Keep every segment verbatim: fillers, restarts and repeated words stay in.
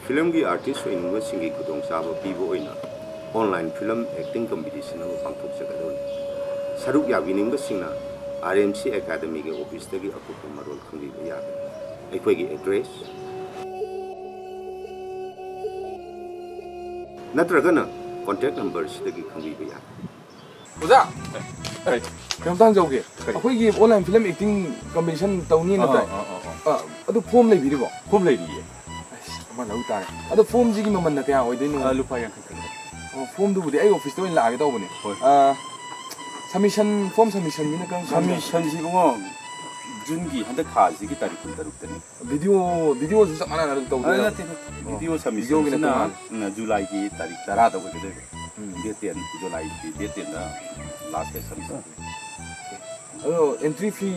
ꯐꯤꯂꯝꯒꯤ ꯑꯥꯔꯇꯤꯁ ꯑꯣꯏꯅꯤꯡꯕꯁꯤꯡꯒꯤ ꯈꯨꯗꯣꯡꯆꯥꯕ ꯄꯤꯕ ꯑꯣꯏꯅ ꯑꯣꯟꯂꯥꯏꯟ ꯐꯤꯂꯝ ꯑꯦꯛꯇꯤꯡ ꯀꯝꯄꯤꯇꯤꯁꯟ ꯑꯃ ꯄꯥꯡꯊꯣꯛꯆꯒꯗꯧꯔꯤ꯫ ꯁꯔꯨꯛ ꯌꯥꯕꯤꯅꯤꯡꯕꯁꯤꯡꯅ ꯑꯥꯔ ꯑꯦꯝ ꯁꯤ ꯑꯦꯀꯥꯗꯃꯤꯒꯤ ꯑꯣꯐꯤꯁꯇꯒꯤ ꯑꯀꯨꯞꯄ ꯃꯔꯣꯜ ꯈꯪꯕꯤꯕ ꯌꯥꯒꯅꯤ꯫ ꯑꯩꯈꯣꯏꯒꯤ ꯑꯦꯗ꯭ꯔꯦꯁ ꯅꯠꯇ꯭ꯔꯒꯅ ꯀꯣꯟꯇꯦꯛ ꯅꯝꯕꯔꯁꯤꯗꯒꯤ ꯈꯪꯕꯤꯕ ꯌꯥꯒꯅꯤ꯫ ꯑꯣꯖꯥ, ꯀꯩꯅꯣꯝꯇ ꯍꯪꯖꯍꯧꯒꯦ꯫ ꯑꯩꯈꯣꯏꯒꯤ ꯑꯣꯟꯂꯥꯏꯟ ꯐꯤꯂꯝ ꯑꯦꯛꯇꯤꯡ ꯀꯝꯄꯤꯇꯤꯁꯟ ꯇꯧꯅꯤꯅ ꯇꯥꯏ꯫ ꯑꯗꯨ ꯐꯣꯝ ꯂꯩꯕꯤꯔꯤꯕꯣ? ꯐꯣꯝ ꯂꯩꯔꯤꯌꯦ꯫ ꯑꯁ, ꯑꯃ ꯂꯧ ꯇꯥꯔꯦ꯫ ꯑꯗꯣ ꯐꯣꯝꯁꯤꯒꯤ ꯃꯃꯜꯅ ꯀꯌꯥ ꯑꯣꯏꯗꯣꯏꯅꯣ? ꯑ, ꯂꯨꯄꯥ ꯌꯥꯡꯈꯩ ꯈꯛꯇ꯫ ꯑꯣ, ꯐꯣꯝꯗꯨꯕꯨꯗꯤ ꯑꯩ ꯑꯣꯐꯤꯁꯇ ꯑꯣꯏꯅ ꯂꯥꯛꯑꯒꯦ ꯇꯧꯕꯅꯦ꯫ ꯍꯣꯏ꯫ ꯑ, ꯁꯕꯃꯤꯁꯟ, ꯐꯣꯝ ꯁꯕꯃꯤꯁꯟꯁꯤꯅ ꯀꯔꯝ ꯀꯥꯟꯗ? ꯁꯕꯃꯤꯁꯟꯁꯤ ꯏꯕꯨꯡꯉꯣ, ꯖꯨꯟꯒꯤ ꯍꯟꯗꯛ ꯊꯥꯁꯤꯒꯤ ꯇꯥꯔꯤꯛ ꯀꯨꯟꯇꯔꯨꯛꯇꯅꯤ꯫ ꯚꯤꯗꯤꯑꯣ, ꯚꯤꯗꯤꯑꯣꯁꯨ ꯆꯞ ꯃꯥꯟꯅꯅ ꯑꯗꯨꯝ ꯑ, ꯇꯧꯗꯣꯏꯔꯣ? ꯅꯠꯇꯦ, ꯅꯠꯇꯦ꯫ ꯚꯤꯗꯤꯑꯣ ꯚꯤꯗꯤꯑꯣꯒꯤꯅ ꯁꯕꯃꯤꯁꯟꯁꯤꯅ ꯇꯣꯉꯥꯟ꯫ ꯎꯝ, ꯖꯨꯂꯥꯏꯒꯤ ꯇꯥꯔꯤꯛ ꯇꯔꯥꯗ ꯑꯣꯏꯒꯗꯣꯏꯕ꯫ ꯎꯝ꯫ ꯗꯦꯠ ꯇꯦꯟ, ꯖꯨꯂꯥꯏꯒꯤ ꯗꯦꯠ ꯇꯦꯟꯗ ꯂꯥꯁ ꯗꯦꯠ ꯁꯕꯃꯤꯁꯟ꯫ ꯑꯗꯣ ꯑꯦꯟꯇ꯭ꯔꯤ ꯐꯤ?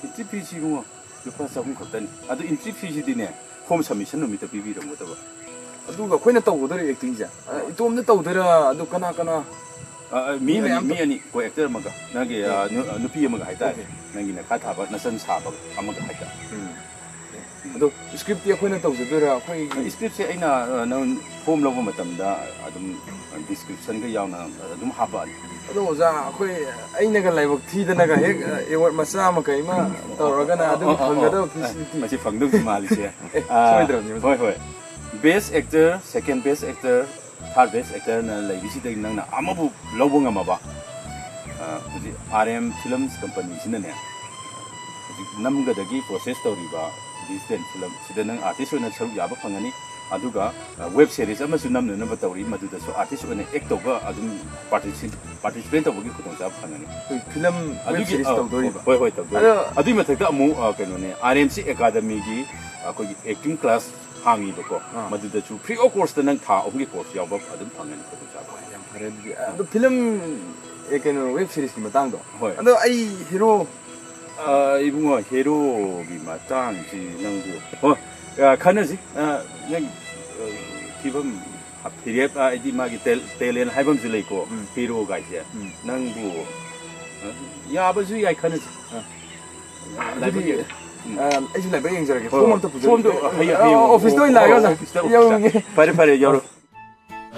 ꯑꯦꯟꯇ꯭ꯔꯤ ꯐꯤꯁꯤ ꯏꯕꯨꯡꯉꯣ ꯂꯨꯄꯥ ꯆꯍꯨꯝ ꯈꯛꯇꯅꯤ꯫ ꯑꯗꯨ ꯑꯦꯟꯇ꯭ꯔꯤ ꯐꯤꯁꯤꯗꯤꯅꯦ, ꯐꯣꯝ ꯁꯕꯃꯤꯁꯟ ꯅꯨꯃꯤꯠꯇ ꯄꯤꯕꯤꯔꯝꯒꯗꯕ꯫ ꯑꯗꯨꯒ ꯑꯩꯈꯣꯏꯅ ꯇꯧꯒꯗꯧꯔꯤ ꯑꯦꯛꯇꯤꯡꯁꯦ, ꯑ, ꯏꯇꯣꯝꯇ ꯇꯧꯗꯣꯏꯔꯥ? ꯑꯗꯨ ꯀꯅꯥ ꯀꯅꯥ? ꯑ, ꯑ, ꯃꯤ ꯃꯤ ꯑꯅꯤ, ꯃꯌꯥꯝ ꯃꯤ ꯑꯅꯤ, ꯀꯣ ꯑꯦꯛꯇꯔ ꯑꯃꯒ, ꯅꯪꯒꯤ, ꯑ, ꯅꯨ-, ꯑ, ꯅꯨꯄꯤ ꯑꯃꯒ ꯍꯥꯏꯇꯥꯔꯦ꯫ Okay. ꯅꯪꯒꯤ ꯅꯈꯥ ꯊꯥꯕ ꯅꯆꯟ ꯁꯥꯕ ꯑꯃꯒ ꯍꯥꯏꯇꯥꯔꯦ꯫ ꯑꯗꯣ ꯁ꯭ꯀ꯭ꯔꯤꯞꯇꯤ ꯑꯩꯈꯣꯏꯅ ꯇꯧꯖꯗꯣꯏꯔꯥ? ꯑꯩꯈꯣꯏꯒꯤ ꯁ꯭ꯀ꯭ꯔꯤꯞꯁꯦ ꯑꯩꯅ, ꯑ, ꯅꯪ ꯐꯣꯝ ꯂꯧꯕ ꯃꯇꯝꯗ ꯑꯗꯨꯝ ꯗꯤꯁꯀ꯭ꯔꯤꯞꯁꯟꯒ ꯌꯥꯎꯅ ꯑꯗꯨꯝ ꯍꯥꯞꯄꯛꯑꯅꯤ꯫ ꯑꯗꯣ ꯑꯣꯖꯥ, ꯑꯩꯈꯣꯏ, ꯑꯩꯅꯒ ꯂꯥꯏꯕꯛ ꯊꯤꯗꯅꯒ ꯍꯦꯛ ꯑꯦꯋꯥꯔꯗ ꯃꯆꯥ ꯑꯃ ꯀꯩ ꯑꯃ ꯇꯧꯔꯒꯅ ꯑꯗꯨꯝ ꯑꯣ, ꯑꯣ, ꯑꯣ, ꯐꯪꯒꯗꯕ ꯑꯣ꯫ ꯐꯦꯁꯤꯂꯤꯇꯤ? ꯃꯁꯤ ꯐꯪꯗꯧꯁꯤ ꯃꯥꯜꯂꯤꯁꯦ꯫ ꯑꯦ, ꯑ, ꯁꯣꯏꯗ꯭ꯔꯕꯅꯤ, ꯑꯣꯖꯥ꯫ ꯍꯣꯏ, ꯍꯣꯏ꯫ Best actor, second best actor, third best actorꯅ ꯂꯩꯔꯤꯁꯤꯗꯒꯤ ꯅꯪꯅ ꯑꯃꯕꯨ ꯂꯧꯕ ꯉꯝꯃꯕ, ꯑ, ꯍꯧꯖꯤꯛ ꯑꯥꯔ ꯑꯦꯝ ꯐꯤꯂꯝꯁ ꯀꯝꯄꯅꯤꯁꯤꯅꯅꯦ, ꯍꯧꯖꯤꯛ ꯅꯝꯒꯗꯒꯤ ꯄ꯭ꯔꯣꯁꯦꯁ ꯇꯧꯔꯤꯕ ꯗꯤꯖꯤꯇꯦꯜ ꯐꯤꯂꯝ ꯁꯤꯗ ꯅꯪ ꯑꯥꯔꯇꯤꯁ ꯑꯣꯏꯅ ꯁꯔꯨꯛ ꯌꯥꯕ ꯐꯪꯒꯅꯤ꯫ ꯑꯗꯨꯒ, ꯑ, ꯋꯦꯕ ꯁꯦꯔꯤꯁ ꯑꯃꯁꯨ ꯅꯝꯅꯅꯕ ꯇꯧꯔꯤ, ꯃꯗꯨꯗꯁꯨ ꯑꯥꯔꯇꯤꯁ ꯑꯣꯏꯅ ꯑꯦꯛ ꯇꯧꯕ ꯑꯗꯨꯝ ꯄꯥꯔꯇꯤꯁꯤꯄꯦꯠ ꯇꯧꯕꯒꯤ ꯈꯨꯗꯣꯡꯆꯥꯕ ꯐꯪꯒꯅꯤ꯫ ꯑꯩꯈꯣꯏ ꯐꯤꯂꯝ ꯋꯦꯕ ꯑꯗꯨꯒꯤ, ꯁꯦꯔꯤꯁ ꯑ, ꯇꯧꯗꯣꯔꯤꯕ? ꯍꯣꯏ, ꯍꯣꯏ, ꯇꯧꯗꯣꯔꯤ꯫ ꯑꯗꯣ ꯑꯗꯨꯒꯤ ꯃꯊꯛꯇ ꯑꯃꯨꯛ, ꯑ, ꯀꯩꯅꯣꯅꯦ, ꯑꯥꯔ ꯑꯦꯝ ꯁꯤ ꯑꯦꯀꯥꯗꯃꯤꯒꯤ ꯑꯩꯈꯣꯏꯒꯤ ꯑꯦꯛꯇꯤꯡ ꯀ꯭ꯂꯥꯁ ꯍꯥꯡꯉꯤꯕꯀꯣ, ꯑꯥ꯫ ꯃꯗꯨꯗꯁꯨ free of cost ꯅꯪ ꯊꯥ ꯑꯍꯨꯝꯒꯤ ꯀꯣꯔꯁ ꯌꯥꯎꯕ ꯑꯗꯨꯝ ꯐꯪꯒꯅꯤ ꯈꯨꯗꯣꯡꯆꯥꯕ꯫ ꯌꯥꯝ ꯐꯔꯦ ꯑꯗꯨꯗꯤ꯫ ꯑꯗꯣ ꯐꯤꯂꯝ, ꯑꯦ, ꯀꯩꯅꯣ, ꯋꯦꯕ ꯁꯦꯔꯤꯁꯀꯤ ꯃꯇꯥꯡꯗꯣ? ꯍꯣꯏ꯫ ꯑꯗꯣ ꯑꯩ ꯍꯤꯔꯣ? ꯑ, ꯏꯕꯨꯡꯉꯣ, ꯍꯦꯔꯣꯒꯤ ꯃꯇꯥꯡꯁꯤ ꯅꯪꯕꯨ, ꯍꯣꯏ, ꯑ, ꯈꯟꯅꯁꯤ꯫ ꯑ, ꯅꯪ, ꯑ, ꯐꯤꯕꯝ, ꯐꯤꯔꯦꯞ, ꯑ, ꯍꯥꯏꯗꯤ ꯃꯥꯒꯤ ꯇꯦꯜ-, ꯇꯦꯂꯦꯟ ꯍꯥꯏꯕ ꯑꯃꯁꯨ ꯂꯩꯀꯣ, ꯎꯝ꯫ ꯍꯦꯔꯣꯒꯥꯏꯁꯦ꯫ ꯎꯝ꯫ ꯅꯪꯕꯨ, ꯑ, ꯌꯥꯕꯁꯨ ꯌꯥꯏ, ꯈꯟꯅꯁꯤ꯫ ꯑ꯫ ꯂꯥꯏꯕꯛ ꯑꯗꯨꯗꯤ ꯌꯦꯡꯉꯨ꯫ ꯑꯩꯁꯨ ꯂꯥꯏꯕꯛ ꯌꯦꯡꯖꯔꯒꯦ꯫ ꯍꯣꯏ, ꯐꯣꯝ ꯍꯣꯏ꯫ ꯑꯝꯇ ꯄꯨꯖꯔꯒꯦ꯫ ꯐꯣꯝꯗꯣ ꯍꯌꯦꯡ, ꯍꯌꯦꯡ ꯑꯣꯐꯤꯁꯇ ꯑꯣꯏꯅ ꯂꯥꯛꯑꯒꯦ꯫ ꯑꯣꯐꯤꯁꯇ, ꯑꯣꯐꯤꯁꯇ꯫ ꯌꯧꯔꯝꯒꯦ꯫ ꯐꯔꯦ, ꯐꯔꯦ, ꯌꯧꯔꯣ꯫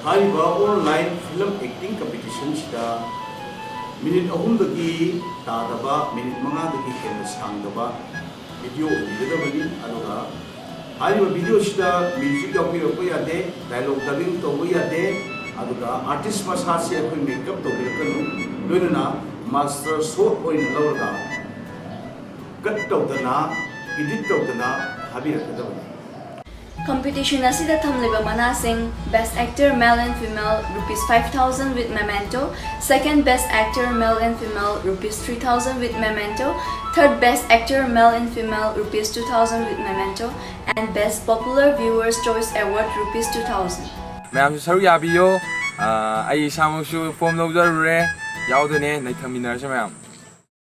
ꯍꯥꯏꯔꯤꯕ ꯑꯣꯟꯂꯥꯏꯟ ꯐꯤꯂꯝ ꯑꯦꯛꯇꯤꯡ ꯀꯝꯄꯤꯇꯤꯁꯟꯁꯤꯗ ꯃꯤꯅꯤꯠ ꯑꯍꯨꯝꯗꯒꯤ ꯇꯥꯗꯕ, ꯃꯤꯅꯤꯠ ꯃꯉꯥꯗꯒꯤ ꯍꯦꯟꯅ ꯁꯥꯡꯗꯕ ꯚꯤꯗꯤꯑꯣ ꯑꯣꯏꯕꯤꯒꯗꯕꯅꯤ꯫ ꯑꯗꯨꯒ ꯍꯥꯏꯔꯤꯕ ꯚꯤꯗꯤꯑꯣꯁꯤꯗ ꯃ꯭ꯌꯨꯖꯤꯛ ꯌꯥꯎꯕꯤꯔꯛꯄ ꯌꯥꯗꯦ, ꯗꯥꯏꯂꯣꯛ ꯗꯕꯤꯡ ꯇꯧꯕ ꯌꯥꯗꯦ꯫ ꯑꯗꯨꯒ ꯑꯥꯔꯇꯤꯁ ꯃꯁꯥꯁꯦ ꯑꯩꯈꯣꯏ ꯃꯦꯀꯞ ꯇꯧꯕꯤꯔꯛꯀꯅꯨ꯫ ꯂꯣꯏꯅꯅ ꯃꯥꯁꯇꯔ ꯁꯣꯠ ꯑꯣꯏꯅ ꯂꯧꯔꯒ ꯀꯠ ꯇꯧꯗꯅ, ꯏꯗꯤꯠ ꯇꯧꯗꯅ ꯊꯥꯕꯤꯔꯛꯀꯗꯕꯅꯤ꯫ ꯀꯝꯄꯤꯇꯤꯁꯟ ꯑꯁꯤꯗ ꯊꯝꯂꯤꯕ ꯃꯅꯥꯁꯤꯡ: Best Actor Male and Female, rupees five thousand with memento. Second Best Actor Male and Female, rupees three thousand with memento. Third Best Actor Male and Female, rupees two thousand with memento. And Best Popular Viewers Choice Award, rupees two thousand. ꯃꯌꯥꯝꯁꯨ ꯁꯔꯨꯛ ꯌꯥꯕꯤꯌꯣ꯫ ꯑꯥ, ꯑꯩ ꯏꯁꯥꯃꯛꯁꯨ form ꯂꯧꯖꯔꯨꯔꯦ, ꯌꯥꯎꯗꯣꯏꯅꯦ, ꯅꯩꯊꯃꯤꯟꯅꯔꯁꯦ ꯃꯌꯥꯝ꯫